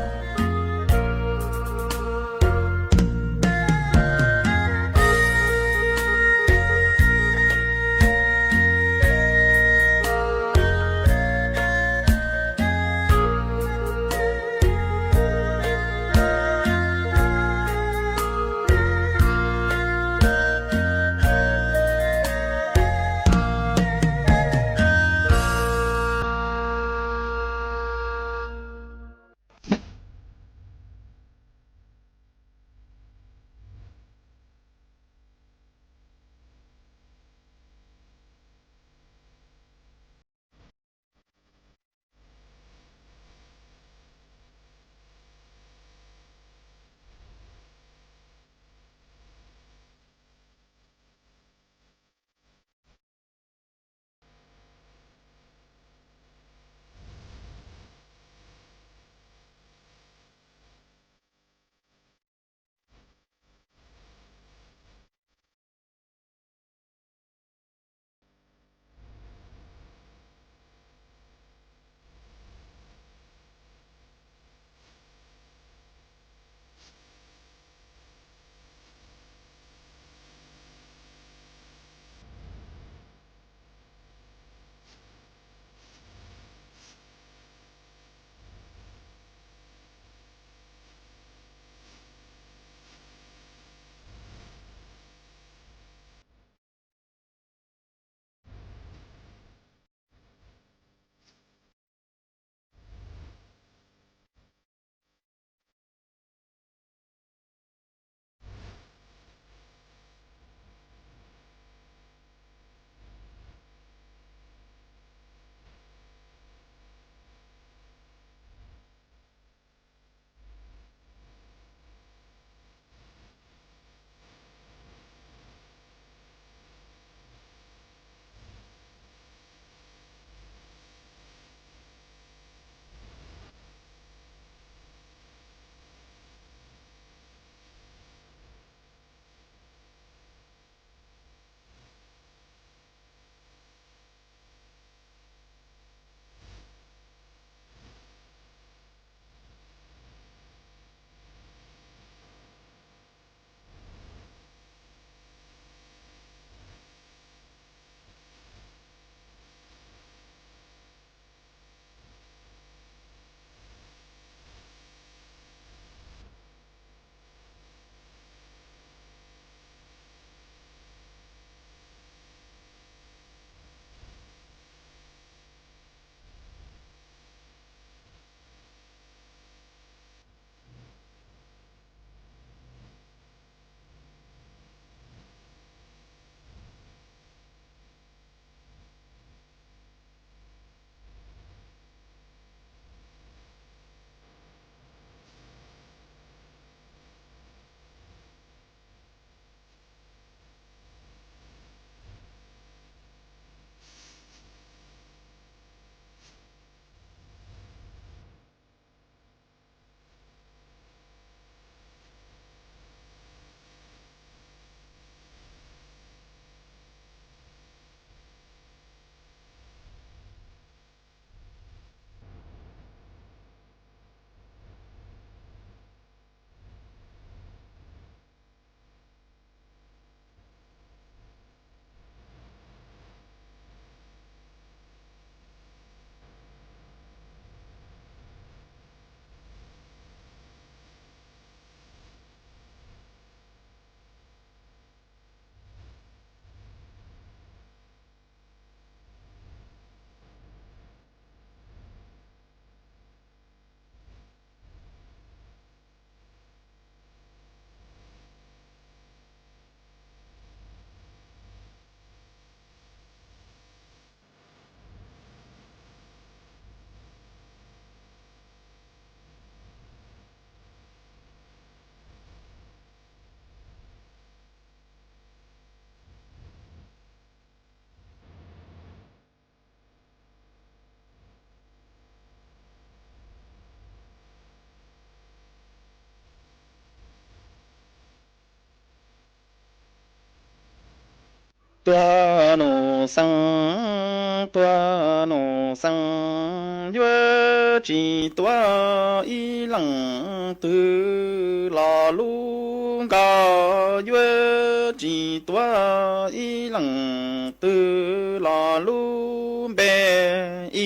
Tuag nus xees, tuag nus xees, yuav tsis tuav ib leej twg los lub nkaus, yuav tsis tuav ib leej twg los lub npe.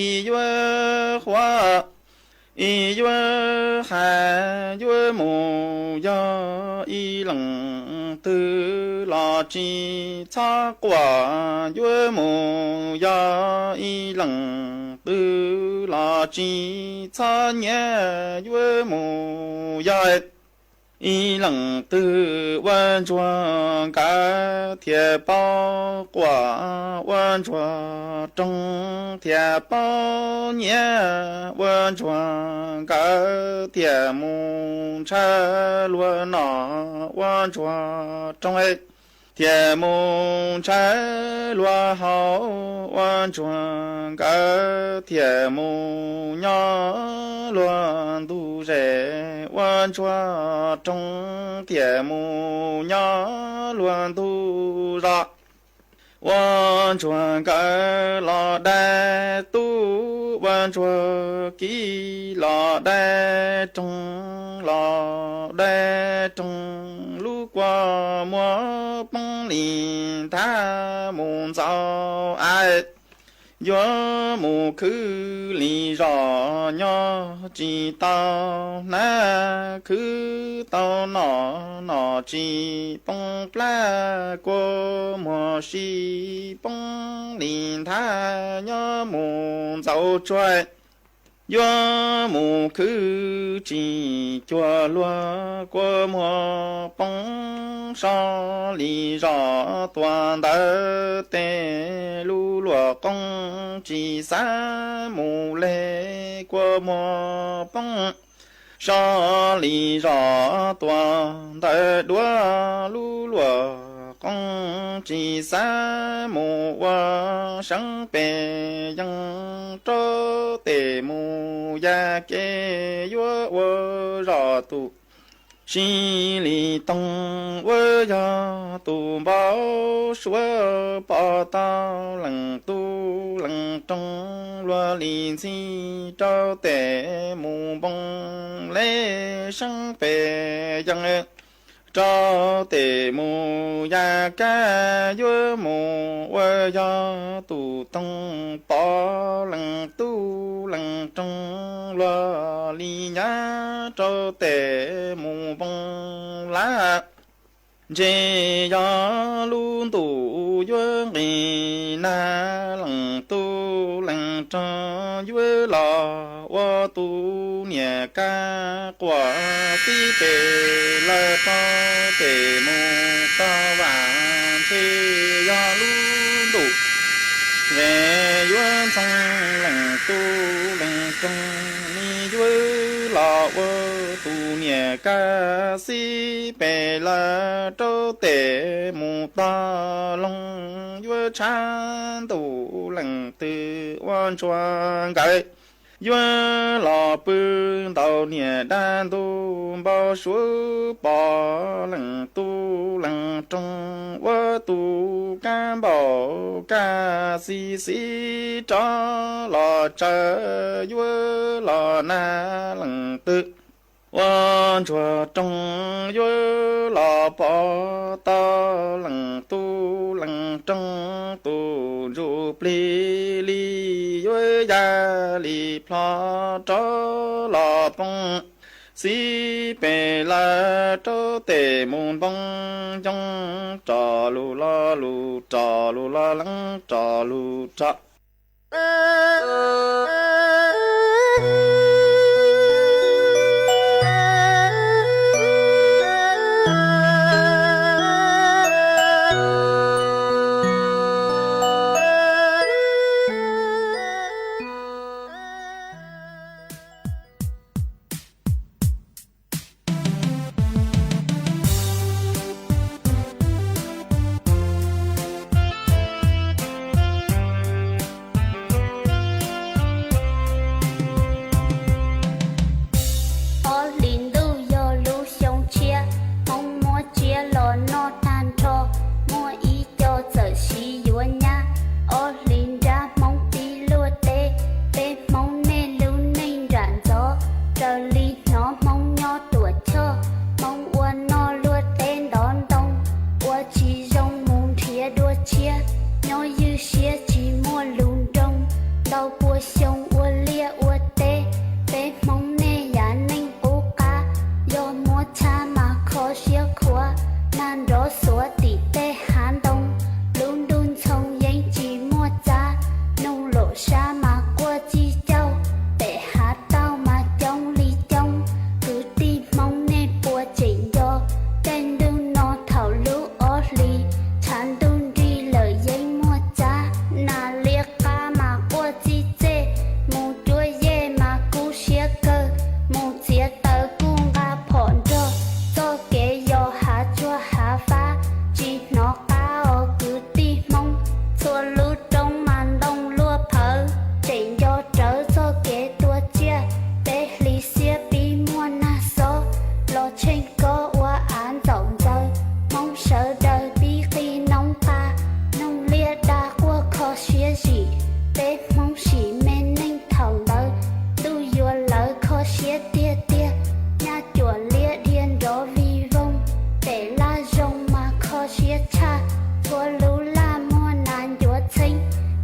Ib yuav huab, ib yuav hais, yuav mus yog ib leej twg los tsis txhob quaj, yuav mus yog ib leej twg los tsis txhob nyiav, yuav mus yog ib leej twg ua ntsuag nkawd thiaj paub quaj, ua ntsuag roog thiaj paub nyiav, ua ntsuag nkawd thiaj mus ntshaw luag nom, ua ntsuag roog thiaj mus ntshaw luag haus, ua ntsuag nkawd thiaj mus nyob luag ntug zes, ua ntsuag roog thiaj mus nyob luag ntug zos. Ua ntsuag nkawd los dai tub, ua ntsuag kiv los dai roog, los dai roog, lub kua muag poob li nthab mus ntxaus av. Yuav mus khwv li zos nyob tsis tau hnab, khwv tau nom nom tsis poob plab, kua muag sib poob li nthab nyob mus ntxaus tsuag. Yuav mus khwv tsis cuag luag, kua muag poob so li zos tuag ntawd tes, lub luam qooj tsis xav mus le, kua muag poob so li zos tuag ntawd duav, lub luam qooj tsis xav mus ua seeb pes yees, rau tes mus ya ke yuav ua zos tus. Sib li toog uas yog tus npau suav, pom tau leej tub leej roog, luag li ntxhi rau tes mus npoo le seeb pes yees, rau tes mus ya kab yuav mus ua yog tus toog, pom leej tub leej roog, luag li nyab rau tes mus npoo lab. Ntshe yog lub ntuj yuav nqis nag, leej tub leej roog yuav los ua tus niam kab quas tib pes lawm, rau tes mus tog vam. Ntshe yog lub ntuj zes yuav ntxoog, leej tub leej roog, nws yuav los ua tus niam kab xib pes lawm, rau tes mus tog loog. Yuav tshav ntuj leej twg ua ntsuag nkawd, yuav los pw ntaus niam dab ntug npau suav, pom leej tub leej roog ua tus kab npaum kab xib xib rov los tsaws, yuav los nag leej twg ua ntsuag roog, yuav los pom tau leej tub leej roog, tus ntsuj plig li yuav ya li plho rov los poob xib pes lawm, rau tes mus npoo ncoo, rov lug lo lug rov lug lo leeb rov lug rov. Raws li hnov Hmoob nyob tuam choj, Hmoob ua noj luaj teb ntov ntoo, ua tsis zoo mus nrhiav dua tshiab, nyob ywj siab tsis muaj lus nroo. Ntau pua xyoo ua liaj ua teb, peb Hmoob nej yav neej qub qab, yog muab tshab mas kho siab khuav, nag nrov xuav tim tej hav ntoo, lub ntuj ntxhoo yeej tsis muaj txab, nug lom sab mas quaj cig cauj, pem hav tauj mas coob li coob. Kwv tij Hmoob nej puas tseem nco, caij ntuj no thaum lub ob hlis, tshav ntuj nrig lawm yeej muaj txab, nas liab qab mas quaj txij txej, mus cuab yej mas kub siab kawg, mus txiav taws kuj nqa phom nrog, txoj kev yos hav tsuag hav fab, tsis hnov qab os kwv tij Hmoob, txhua lub roob mas ntoo luaj phawv, tseem nco rawv txoj kev tua tsiaj, peb hlis xiab pib muaj nag xob, los tsheej kob ua av ntxaum ntxaws, Hmoob sawv daws pib qi noob qa, noog liaj daj quaj kho siab zim, peb Hmoob sim me neej thaum ntawd, ntuj yuav lawv kho siab tiag tiag, nyaj cuam liab dhia nrov vig voog, pem laj zoo mas kho siab tshaj, txhua lub laj muag nas ncuav txheeb,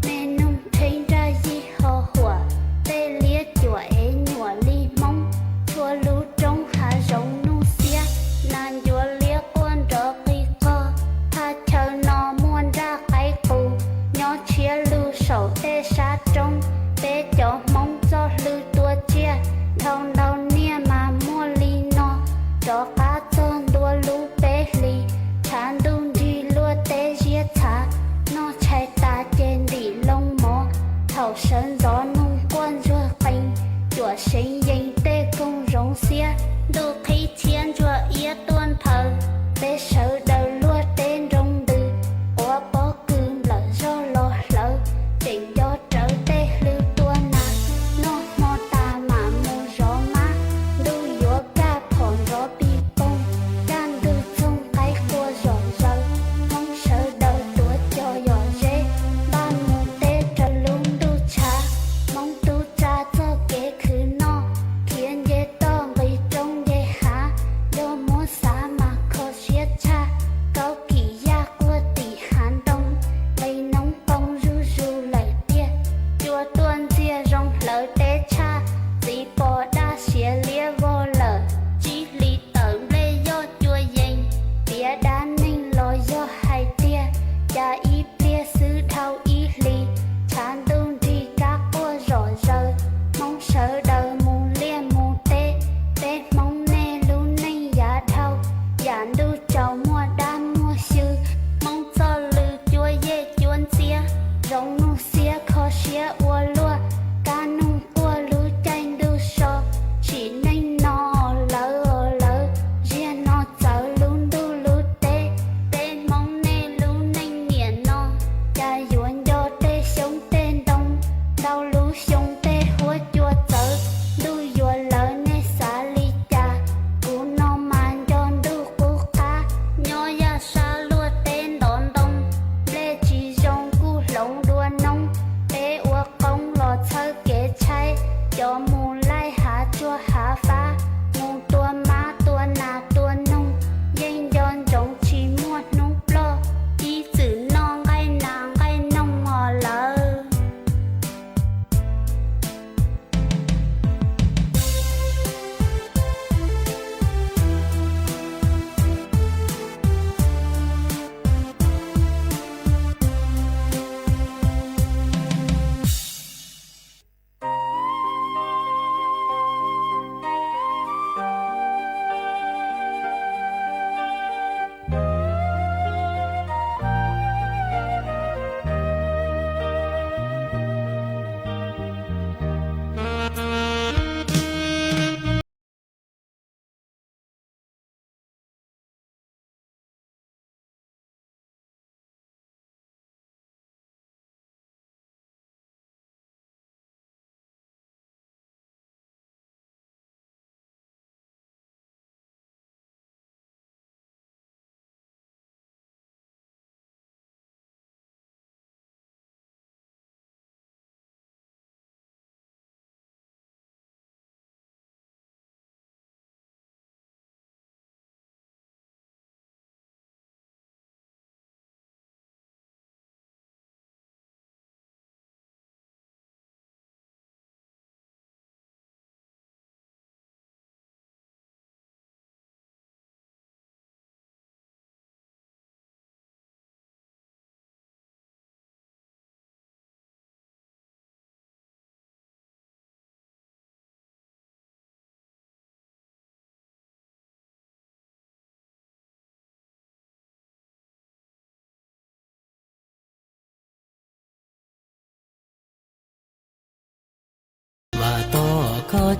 me noog rheeb nraj yig ho huam, tej liab cuam ev nyuam li Hmoob, txhua lub roob hav zoov nuj xiab, nas ncuav liab quaj nrov qig qog, thaj chaw no muaj nraj qaib qus, nyob tshiab lug saum tej sab roob, peb cov Hmoob txoj hlw tua tsiaj, dhau ntau niaj mas muaj li no, rov qab txog ntua lub peb hlis, tshav ntuj nrig luaj teb ziab txhav, noj tshais tas ces ntim loo mov, thaum sawv ntxov noog quaj ntsuag qees, cuam seev yees tej koog zoov xiab, ntuj qhib txhiab ntsuag iab tuaj nthaws, peb sawv daws luaj teb nroo ntws, quav pob kws nplawm zog los hlawv, tseem nco rawv tej hlw tua nas, noj hmo tas mam mus zov mab, ntuj yuav kaj phom nrov pig poog, kaj ntug txoog qaib qua zom zaws, Hmoob sawv daws tuav cos yom zeb, npaj mus teb raws lub ntuj tshav, Hmoob tub tsa txoj kev khwv noj, khiav nce toj nqis roob nce hav, yog muab xav mas kho siab tshaj, kaub kim yaj quaj tim hav ntoo, nqis noob qoo zuj zus lawm tiag, cua tuaj ntxiag zoo hlawv teb tshaj, txiv pos daj siav liab vog lawm, tsib hlis tawm nplej yoj cua yees, piav dab neeg los yog hais tiag, cas ib pliag xwb dhau ib hlis, tshav ntuj nrig kab quaj zom zaws, Hmoob sawv daws mus liaj mus teb, peb Hmoob nej lub neej yav dhau, yam ntuj tsaus muaj dab muaj xyw, Hmoob txoj lw cuab yej cuab ntxiab, zoov nuj xiab kho siab ua luaj, kab noog quaj lub caij ntuj so, sim neej no os lawv os lawv, ziag no txawv lub ntuj lub teb, peb Hmoob nej lub neej niam no, cas yuav nco tej xyoob tej ntoo, ntau lub xyoo tej huab cua txawv, ntuj yuav lawv nej xav li cas, kuv no mas nco ntuj qub qab, nyob yaj sab luaj teb ntov ntoo, nplej tsis zoo kuj hloov dua noob, peb ua qoob los txhawb kev tshaib, cov mus laij hav tsuag hav fab, mus tua mab tua nas tua noog, yeej nco ntsoov tsis muaj hnub ploj, ib txwm noj nqaij nas nqaij noog os lawv.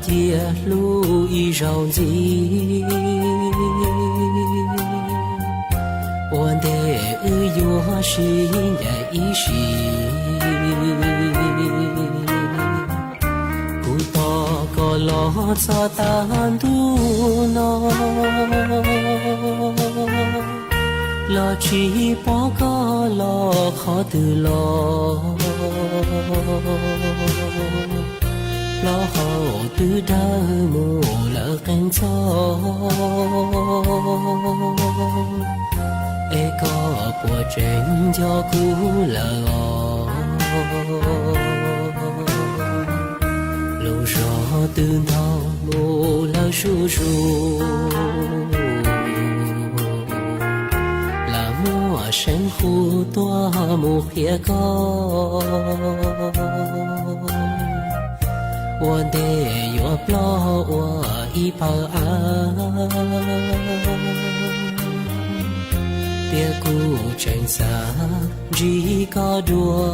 cia hlub ib zaug ntxiv. Ua ntej wb yuav sib ncaim ib sim, kuv tos koj los txog tag ntuj no, los tsis pom koj los qhov twg los. Plaub hau twb dawb mus lawm qee txoj, es koj puas tseem nco kuv lawm os? Lub zos twb ntau mus lawm zuj zus, lam muaj seeb hu tuaj mus qhia koj. Ua ntej yuav ploj ua ib pawg av, tiam kuv tseem xav ntsib koj dua.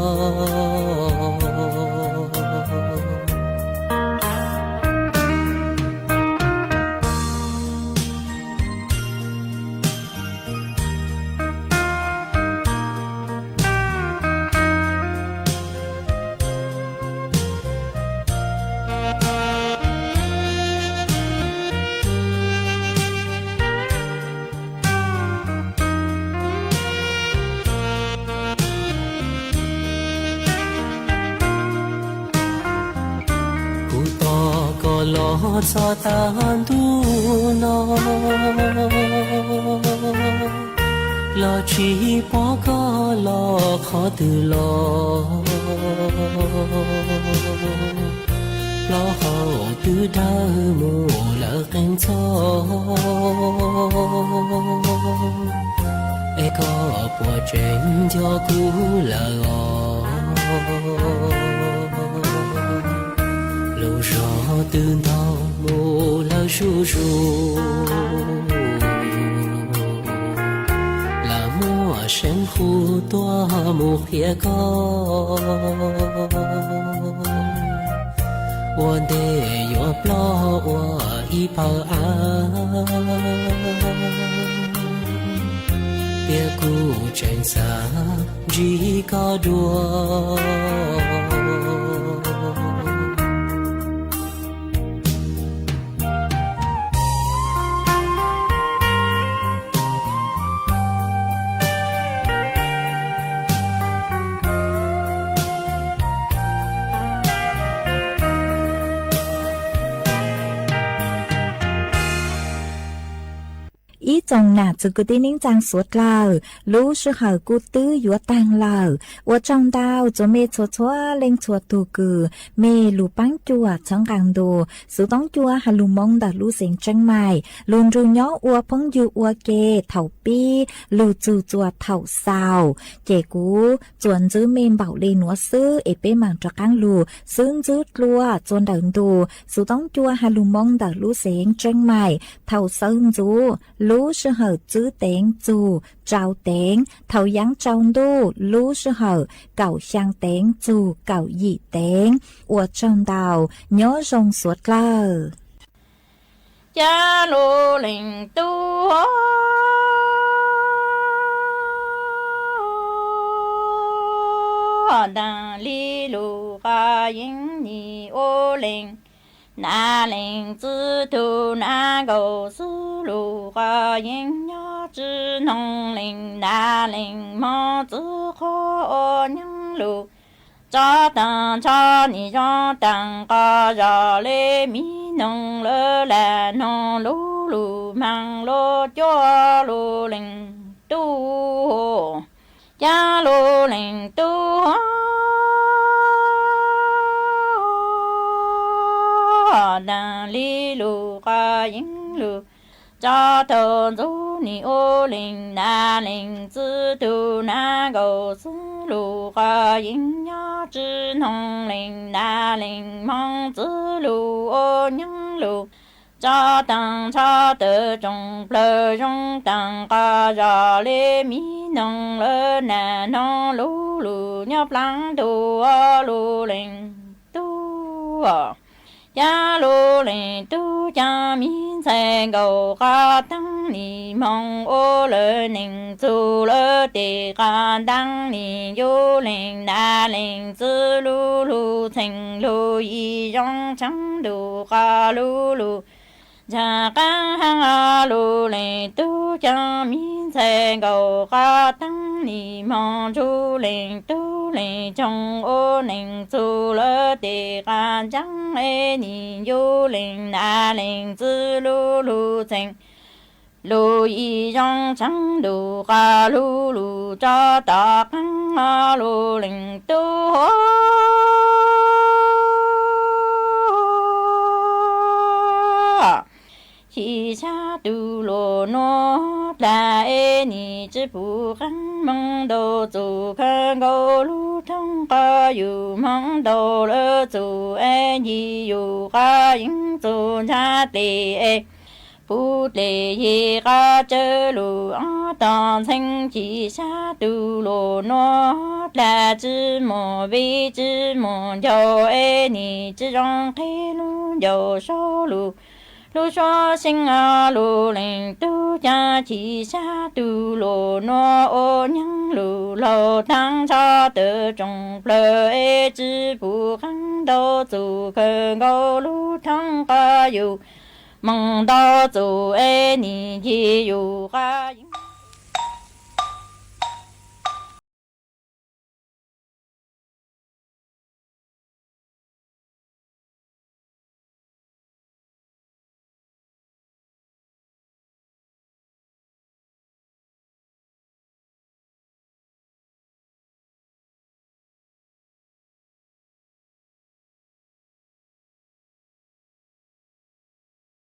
Kuv tos koj los txog tag ntuj no, los tsis pom koj los qhov twg los. Plaub hau twb dawb mus lawm qee txoj, es koj puas tseem nco kuv lawm os? Lub zos twb ntau mus lawm zuj zus, lam muaj seeb hu tuaj mus qhia koj. Ua ntej yuav ploj ua ib pawg av, tiam kuv tseem xav ntsib koj dua. Ib tsoom nam txiv kwv tij neej tsaa suav dlawg, lub sij hawm kuj twb yuav taag lawm. Ua tsaug ntau txuas mej txhua txhua leej txhua tug kws mej lug paab cuam txhawb nqaa ntu Xuv Toob Cua has lug Moob ntawm lub xeev Tseeb Maim lug nrug nyob ua phooj ywg ua ke thaum pib lug txug txuas thaum xaus. Ces kuv tsuas ntxwb mej npaum le nuav xwb es peb maam rov qaab lug xwb ntxwb dlua txuas ntawm ntu Xuv Toob Cua has lug Moob ntawm lub xeev Tseeb Maim thaum sawv ntxuv lub sij hawm tsib teev txug rau teev, thaum yaav tsaus ntuj lub sij hawm kaum xyaa teev txug kaum yim teev. Ua tsaug ntau, nyob zoo suav dlawg. Cab lub leej tub taag li lug qhov yeeb nim ua leej, nam leej txwv tug nam nkaus xwb lug qhov yeeb nyob tsi noog leej, nam leej moog txwv qhua ua nyeeb lug, tso taag nrho nim zoo taag qhov zog le mi noog lawv lam noog lub lug maag lub cuab lub leej tub, cab lub leej tub taag li lug qhov yeeb lug, tso taag ntxuv nim ua leej, nam leej txwv tug nam nkaus xwb lug qhov yeeb nyob tsi noog leej, nam leej moog txwv lug ua nyeeb lug, tso taag nrho tawm tsoom plawg zoo taag qhov zog le mi noog lawv nam noog lub lug nyob plaab ntug lub leej tub. Cab lug leej tub cab mi ntxhais nkaus qab teeb nim hmoov ua lawv neej txug lawv tes qab teeb nim yug leej nam leej txiv lug lug txheej lug yim zoo tshaaj ntuj qab lug lug ntsa qab haab lug leej tub cab mi ntxhais nkaus qab teeb nim hmoov ntsuj leej tub leej coog ua neej txug lawv tes qab ntseeb es nim yug leej nam leej txiv lug lug txheej lug yim zoo tshaaj ntuj qab lug lug tso tom qeeb lug leej tub hov chim sab tug luas nuav dlaag es nim tsi pum qeeb moog ntau txug khaws nkaus lug thooj qab yug moog ntau lawm txug es ncig yug qab yeeb txug ntsa dlej es pum dlej yim qab tsawg lug ob tog ntxheeb chim sab tug luas nuav dlaag tsi muaj viv tsi muaj ncaus es nim tsi zoo qhib lug ncaus suav lug lug suav seeb lug leej tub cab chim sab tug luas nuav ua nyeeb lug laug taag nrho tawm tsoom plawg es tsi pum qeeb ntau txug khaws nkaus lug thooj qab yug moog ntau txug es nim ncig yug qab